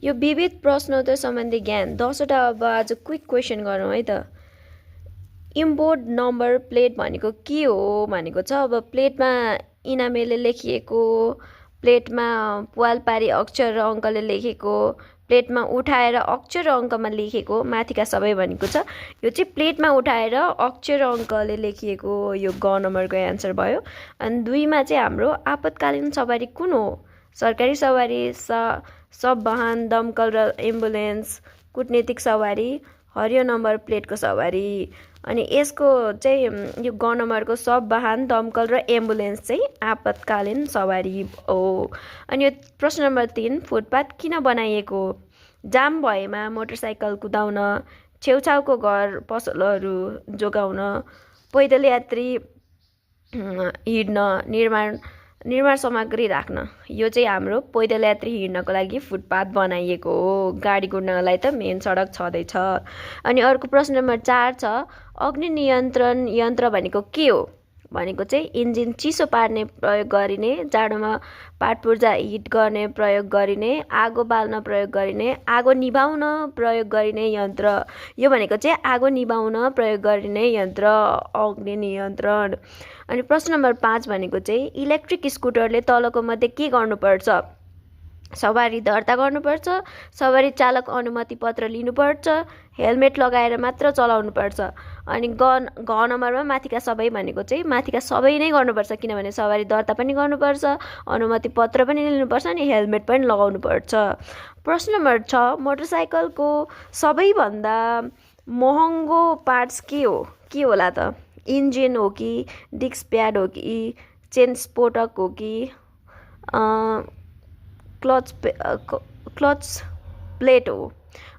यो विविध प्रश्नोत्तर सम्बन्धी ज्ञान 10वटा अब आज क्विक क्वेसन गरौँ है त। इम्पोर्ट नम्बर प्लेट भनेको के हो भनेको छ। अब प्लेटमा इनामेले लेखिएको, प्लेटमा प्वाल पारी अक्षर र अङ्कले लेखेको, प्लेटमा उठाएर अक्षर र अङ्कमा लेखेको माथिका सबै भनेको छ। यो चाहिँ प्लेटमा उठाएर अक्षर र अङ्कले लेखिएको यो ग नम्बरको एन्सर भयो। अनि 2मा चाहिँ हाम्रो आपतकालीन सवारी कुन हो? सरकारी सवारी, सब वाहन, दमकल र एम्बुलेन्स, कूटनीतिक सवारी, हरियो नम्बर प्लेटको सवारी। अनि यसको चाहिँ यो ग नम्बरको सब वाहन, दमकल र एम्बुलेन्स चाहिँ आपतकालीन सवारी हो। अनि यो प्रश्न नम्बर 3, फुटपाथ किन बनाइएको? जाम भएमा मोटरसाइकल कुदाउन, छेउछाउको घर पसलहरू जोगाउन, पैदल यात्री हिँड्न, निर्माण सामग्री राख्न। यो चाहिँ हाम्रो पैदल यात्री हिँड्नको लागि फुटपाथ बनाइएको हो। गाडी कुद्नलाई त मेन सडक छँदैछ। अनि अर्को प्रश्न नम्बर 4 छ, अग्नि नियन्त्रण यन्त्र भनेको के हो? भनेको चाहिँ इन्जिन चिसो पार्ने प्रयोग गरिने, जाडोमा पाटपुर्जा हिट गर्ने प्रयोग गरिने, आगो बाल्न प्रयोग गरिने, आगो निभाउन प्रयोग गरिने यन्त्र। यो भनेको चाहिँ आगो निभाउन प्रयोग गरिने यन्त्र, अग्नि नियन्त्रण। अनि प्रश्न नम्बर 5 भनेको चाहिँ इलेक्ट्रिक स्कुटरले तलको मध्ये के गर्नुपर्छ? सवारी दर्ता गर्नुपर्छ, सवारी चालक अनुमति पत्र लिनुपर्छ, हेलमेट लगाएर मात्र चलाउनुपर्छ। अनि घ नम्बरमा माथिका सबै भनेको चाहिँ माथिका सबै नै गर्नुपर्छ, किनभने सवारी दर्ता पनि गर्नुपर्छ, अनुमति पत्र पनि लिनुपर्छ, अनि हेलमेट पनि लगाउनुपर्छ। प्रश्न नम्बर 6, मोटरसाइकलको सबैभन्दा महँगो पार्ट्स के हो? के होला त? इन्जिन हो कि, डिस्क प्याड हो कि, चेन स्फोटक हो कि, क्लच प्लेट हो?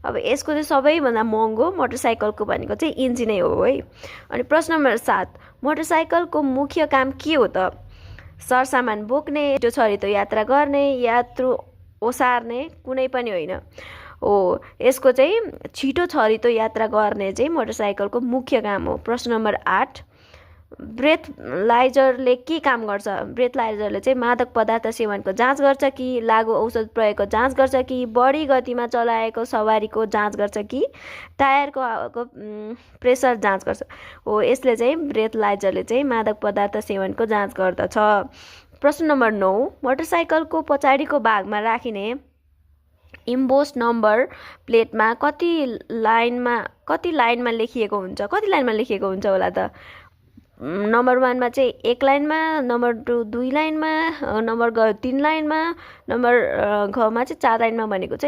अब यसको चाहिँ सबैभन्दा महँगो मोटरसाइकलको भनेको चाहिँ इन्जिनै हो है। अनि प्रश्न नम्बर 7, मोटरसाइकलको मुख्य काम के हो त? सरसामान बोक्ने, जो छरितो यात्रा गर्ने, यात्रु ओसार्ने, कुनै पनि होइन हो। यसको चाहिँ छिटो छरितो यात्रा गर्ने चाहिँ मोटरसाइकलको मुख्य काम हो। प्रश्न नम्बर 8, ब्रेथलाइजरले के काम गर्छ? ब्रेथलाइजरले चाहिँ मादक पदार्थ सेवनको जाँच गर्छ कि, लागु औषध प्रयोगको जाँच गर्छ कि, बढी गतिमा चलाएको सवारीको जाँच गर्छ कि, टायरको प्रेसर जाँच गर्छ हो। यसले चाहिँ ब्रेथलाइजरले चाहिँ मादक पदार्थ सेवनको जाँच गर्दछ। प्रश्न नम्बर 9, मोटरसाइकलको पछाडिको भागमा राखिने इम्बोस नम्बर प्लेटमा कति लाइनमा लेखिएको हुन्छ? कति लाइनमा लेखिएको हुन्छ होला त? नम्बर 1मा चाहिँ 1 लाइनमा, नम्बर 2 2 लाइनमा, नम्बर 3 लाइनमा, नम्बर घमा चाहिँ 4 लाइनमा भनेको चाहिँ